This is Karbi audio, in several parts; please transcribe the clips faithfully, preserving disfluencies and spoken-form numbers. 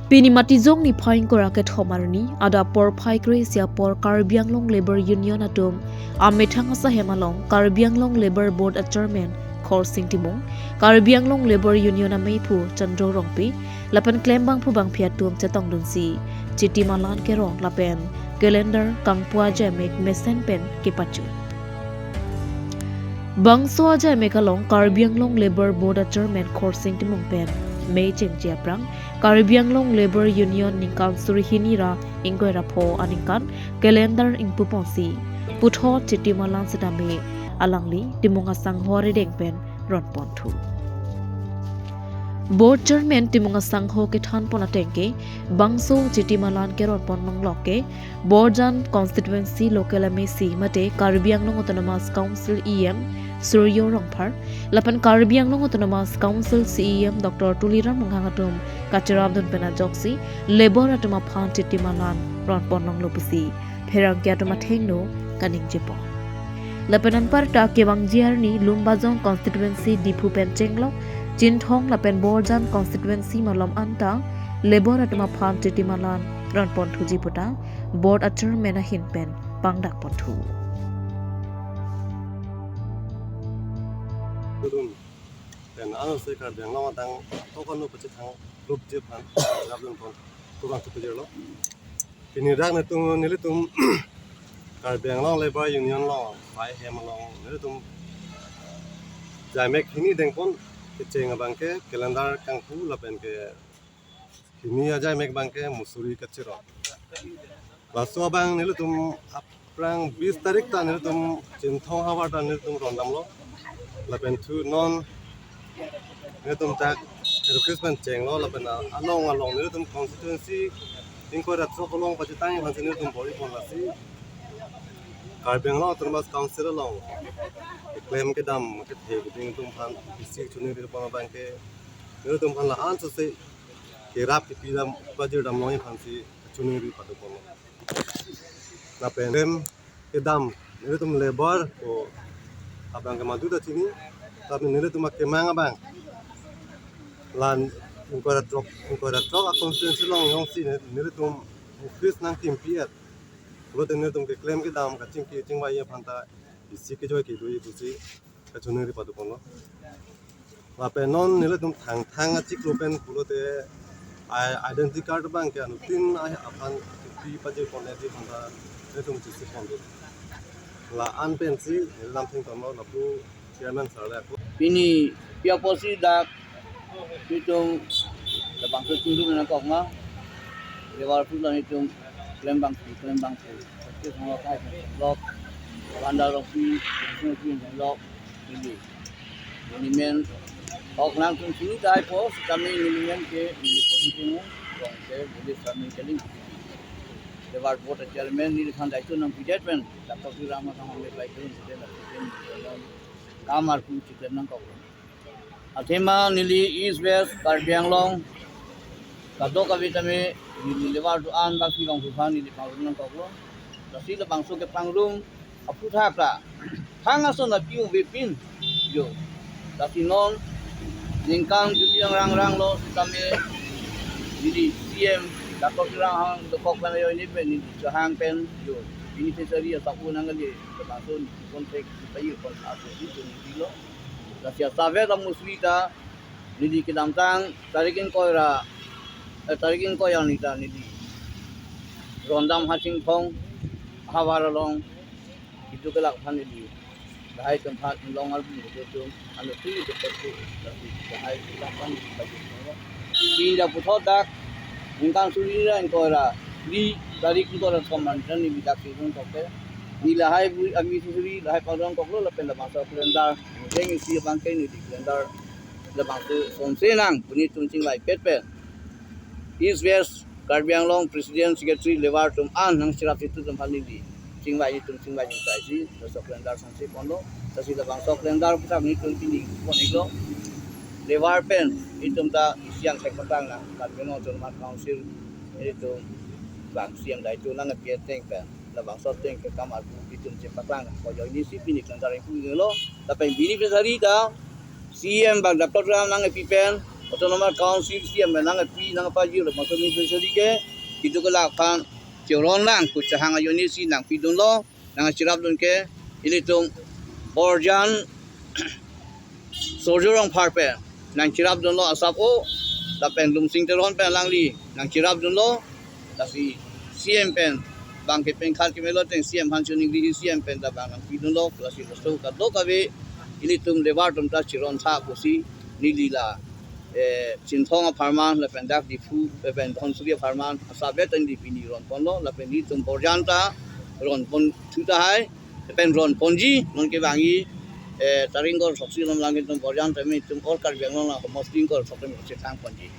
Pini Matijong niphai ingkoi ra kethom arni, adap porphai kre-isi apor Karbi Anglong Labour Union atum amethang asahem along Karbi Anglong Labour Board a-Chairman Khorsing Timung, Karbi Anglong Labour Union amephu Chandro Rongpi, lapen klembangphu bangphi atum chetongdunsi Chiti Malan kerong lapen calendar kangpu ajaimek mesen pen kepachun. Bangso ajaimek along Karbi Anglong Labour Board a-Chairman Khorsing Timung pen mei chengche aphrang Karbi Anglong Labour Union ningkan suri hini ra ingkoi ra pho aningkan calendar ingpuponsi puthot Chiti Malan setame alangli Timung asangho arideng pen ronponthu. Board Chairman Timung asangho kethanpon ateng ke bangso Chiti Malan keronpon longlok ke Borjan Constituency Local M A C mate Karbi Anglong Autonomous Council E M Surjo Rongphar lapen Karbi Anglong Autonomous Council C E M Doctor Tuliram Ronghang atum kacherapdun pen ajoksi labour atum aphan Chiti Malan ronpon longlo pusi pherangke atum athengno kaningjepon. Lapen anparta kevangji arni Lumbajong Constituency Diphu pen chenglok Chinthong lapen Borjan Constituency malom anta labour atum aphan Chiti Malan ronponthuji puta Board a-Chairman ahin pen pangdakponthu. Tudun pen ano se Karbi Anglong adang tokon no pachethang group je phan rapdun pon kurang chupajirlo. Pini dak netum nelitum Karbi Anglong Labour Union along pai hem along nelitum jaimek hini dengpon kecheng abang ke calendar kangpu lapen ke hini ajaimek abang ke musuri kachirok. Laso abang nelitum aphrang bis tarik ta nelitum Chinthong havar ta nelitum rondamlo. Lapen thu non nelitum tak request pen chenglo lapen along along nelitum constituency ingkoi ra throk along pachetang aphansi nelitum bor-ipon lasi Karbi Anglong Autonomous Council along keklem kedam kethe keding atum aphan isi chuningri pon abang ke nelitum aphan la-an sose kerap kepi dam pajir dam long aphansi chuningri padopon. Lapen klem kedam nelitum labour ko abang ke madu ta chini, tapi nelitum akemang abang lan ingkoi ra throk ingkoi ra throk a constituency along jongsi nelitum office nangkimpi-et pulote nelitum keklem kedam kachingki chingvai aphan ta isi kejoi kedo-i pusi kachuningri padoponlo. Lapen non nelitum Thangthang achiklo pen pulote i- identity card abang ke anuttin ai aphan pi pajir pon edi aphan ta nelitum chisi pon do. La-an pensi nelitum thengtonlo lapu chairman sir le ako. Pini pi apotsi dak itum labangso chingrum nangkok ma. Labour atum itum klembangpi klembangpi. Pasti semua kai lok. Banda Rongpi, Rongpi lok. Neli neli men ok nangtum chini tahai po, kami neli men ke neli positive mo, rong ke neli kami keling. Labour Board chairman neliphan daito nangpidet pen, Doctor Tuliram Ronghang le pai keling siden la siden kamar pu chiklem nangkok. Athema neli East West Karbi Anglong kadokave tame neli labour do-an bangsi bangphu aphan neli pangrum nangkoklo. Lasi labangso kepangrum aphuthak ta thang ason api uvepin jo. Lasi non ningkan juti ang rang ranglo sitame neli C M Doctor Tuliram Ronghang dokok pen ajoine pen neli chehang pen jo beneficiary asap unang kali labangso contract payu kon aso di neli lo. Lasi asap ta musri ta neli kedamtang tarik ingkoi ra, eh, tarik ingkoi arni ta neli rondam ha Chinthong havar along itum kelak aphan neli lahai atum aphan inglong arbu itum anuttin itum petu lahai kelak aphan neli bagi. India puthot dak ningkan suri ra ingkoi ra phli tarik ingkoi ra thom arni ta neli dak si rong kokte. Neli lahai bu ami suri lahai pangrum koklo lapen labangso calendar jeng isi abang ke neli calendar labangso sonse nang pu netum chingvaipet pen East West Karbi Anglong President Secretary labour atum an nangcherap itum aphan neli chingvai itum chingvai itum sai si labangso calendar sonse ponlo. Lasi labangso calendar puthak netum pini pon-iklo. Labour pen itum ta isi angthek patang nang Karbi Anglong Autonomous Council itum bang C M daito nangpi ateng pen labangso ateng ke kamar pu itum chepaklang ko ajoine si pini calendar ingpu-iklo. Lapen beneficiary ta C M bang Doctor Tuliram nangpi pen Autonomous Council C M nangpi nangpajir lo, maso ni seri ke, keduk kelak aphan cheron lang pu chehang ajoine si nangpidunlo, nangcherapdun ke, ilitum Borjan Surjya Rongphar pen nangcherapdunlo asap o, lapen Lumsing Teron pen alangli nangcherapdunlo, lasi C M pen bang ke pen khar kemelo teng C M aphan choningri, C M pen ta bang nangpidunlo, lasi laso kadokave ilitum labour atum ta cheron tha pusi neli la, eh, Chinthong apharman, lapen dak Diphu, lapen Dhansiri apharman, asap ta neli pini ronponlo, lapen ilitum Borjan ta ronpon thu tahai, lapen ronponji, non kevangji, eh, tarik ingkoi ra throksi along lang ilitum Borjan tame ilitum all Karbi Anglong la homosling ingkoi ra throk tame chethangponji.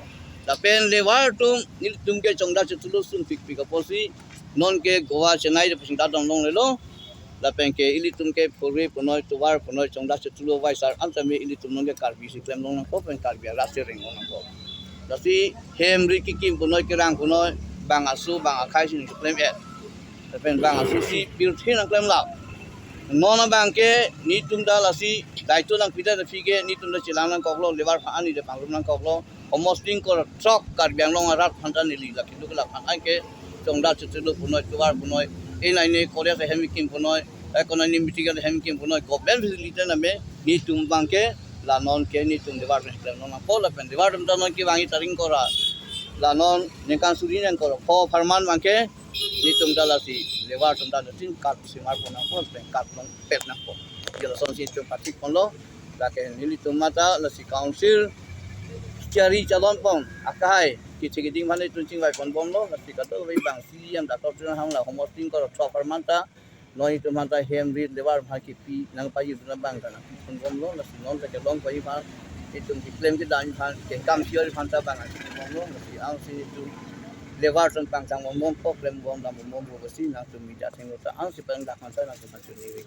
Lapen labour atum, nelitum ke chongdat chethulo sun pikpik apotsi, non ke Goa, Chennai ta pusing ta dam longlelo, lapen ke ilitum ke phurve punoi, tovar punoi, chongdat chethulo vaisar an tame ilitum non ke Karbi si klem long nangpo, pen Karbi arat si reng long nangpo. Lasi hem rit kekim punoi, kerang punoi, bang aso, bang akhei si nangklem-et. Lapen bang aso si pirthe nangklemlap. Non abang ke nelitum ta lasi daito nangpi ta aphi ke nelitum ta chelang nangkoklo, labour aphan ani ta pangrum nangkoklo. Homosling ingkoi ra throk Karbi Anglong arat aphan ta neli la keduk kelak aphan anke chongdat chethulo punoi, tovar punoi, inai ni Korea ta hem kekim punoi, eh, konai ni meeting ta hem kekim punoi, government facility name nelitum abang ke la non ke nelitum labour atum klem long nangpo, lapen labour atum ta non kevangji tarik ingkoi ra, la non ningkan suri ningkan ingkoi ra pho apharman abang ke nelitum ta lasi labour atum ta latin card simar pon nangpo, pen card longpet nangpo. Je lason si itum pathik ponlo, lake nelitum mata lasi council chari chalon pon akhei kethe keding aphan itum chingvai ponbomlo, lasi kadokave bang C M dator chun hang la homosling ingkoi ra throk apharman ta, non itum aphan ta hem rit labour aphan kepi nangpajir atum abang ta nangpi ponbomlo, lasi non ta kelong paji aphan, itum keklem kedam aphan, kengkam sior aphan ta bang nangpi ponbomlo, lasi ansi itum labour atum pangchang bompo, klem bom dam bompo pusi nangtum media athengno ta ansi pen dak aphan ta nangtum aphan choningri.